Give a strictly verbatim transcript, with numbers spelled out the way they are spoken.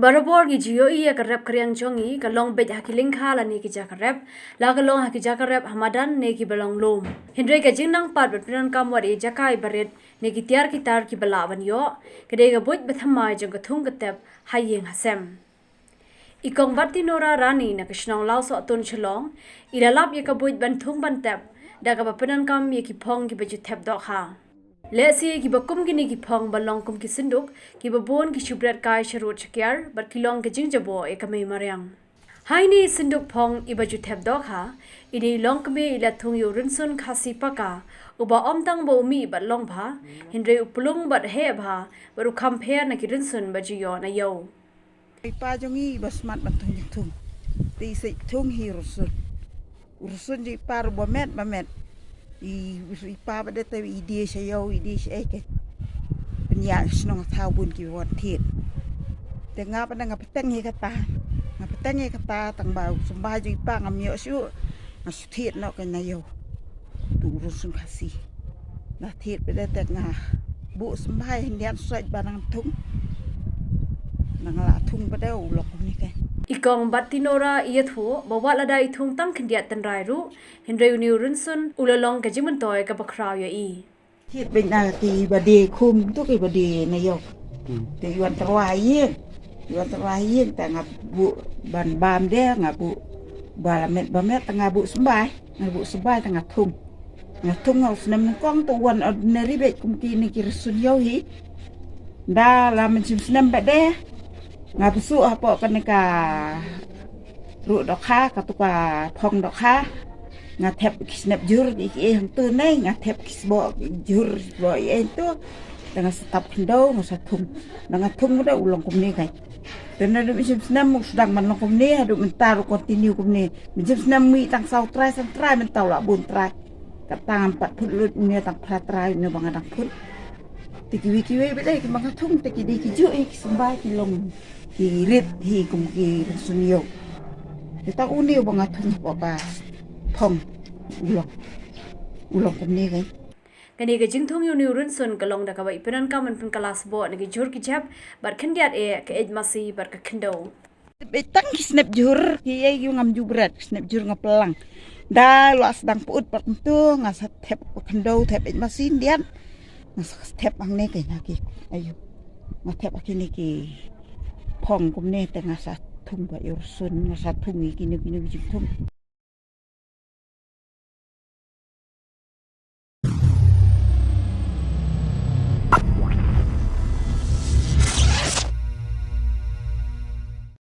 Barabor ngi ju ïohi ïa ka rep ka riang jong ngi ka long beit ha ki lyngkha lane ki jaka rep, la ka long ha ki jaka rep ha madan ne kiba long lum. Hynrei ka jingnang pat ban pyndonkam wat ïa jaka ba rit ne ki tiar ki tar kiba lah ban ïoh, ka dei ka buit ba thymmai jong ka thung ka tep ha ïing ha sem. I Kong Batinora Rani na ka shnong Lawsohtun Shillong, i la lap ïa ka buit ban thung ban tep da kaba pyndonkam ïa ki phong kiba ju thep dohkha. Lehse kiba kum kine ki phong ba long kum ki synduk, kiba bun ki shu bret kai sharud shakiar bad ki long ka jingjaboh ïa ka mei mariang. Ha ine i synduk phong iba ju thep dohkha, ine i longkmie i la thung ïa u rynsun Khasi paka, uba ym tang ba u mih bad long bha, hynrei u plung bad heh bha bad u kham pher na ki rynsun ba ju ïoh na ïew. I pa jong ngi iba smat ban thung jingthung. Te i sait thung hi rynsun. U rynsun jong i pa ruh ba met ba met. I, i pa ba dei te i die sha ïew, i die sha ei, ke pynïaid shnong thaw bun ki wan thied. Te nga pat nga pateng ïa kata. Nga pateng ïa kata tang ba u symbai jong i pa ngam ïoh shuh. Nga shu thied noh ka na ïew. Tu u rynsun Khasi. Nga thied pat te nga buh symbai hyndiat sait ba nang thung. Nang la thung pat u long kumne ke. I Kong Batinora i ïathuh ba wat lada i thung tang khyndiat tynrai ruh, hynrei une u rynsun u la long ka jingmyntoi kaba khraw ïa i. Thied beit na ki ba die khum tu ki ba die na ïew. Te i wan tyrwa ïing. I wan tyrwa ïing te nga buh ban bam de, nga buh ba la met ba met te nga buh symbai. Nga buh symbai te nga thung. Nga thung nga u snem nyngkong tu wan ordinary beit kum kine ki rynsun ïew hi. Da la mynshem snem beit de. Nga buh shuh hapoh kane ka ruh dohkha, katu ka phong dohkha. Nga thep ki snep jhur ki, ki ei hangtu ne, nga thep ki sboh jhur sboh ei hangtu. Te nga sa tap khyndew, nga sa thung. Da nga thung da u long kumne kai. Te naduh mynshem snem u sdang ban long kumne, haduh mynta ruh continue kumne. Mynshem snem mih tang saw trai, san trai, mynta u la bun trai. Kata ngam pat phut lut, une tang phra trai, une ba nga dang phut. Te kiwei kiwei beit de kiba nga thung, te ki dei ki juh hi ki symbai ki long ki rit hi kum ki rynsun ïew. Te tang une ba nga thung hapoh ka phong u long, u long kumne kai. Kane ka jingthung ïa une u rynsun ka long da kaba i pyndonkam ban pynkylla sboh na ki jhur ki jhep bad khyndiat eh ka eit masi bad ka khyndew. Beit tang ki snep jhur ki ei ïa ngam ju bret, ki snep jhur nga plang. Da la sdang put pat kumtu nga sa thep khyndew, thep eit masi hyndiat. Nga sa thep hangne kai na ki. Ayu. Nga thep ha kine ki phong kumne te nga sa thung ba ïa u rynsun, nga sa thung ïa kine kine ki jingthung.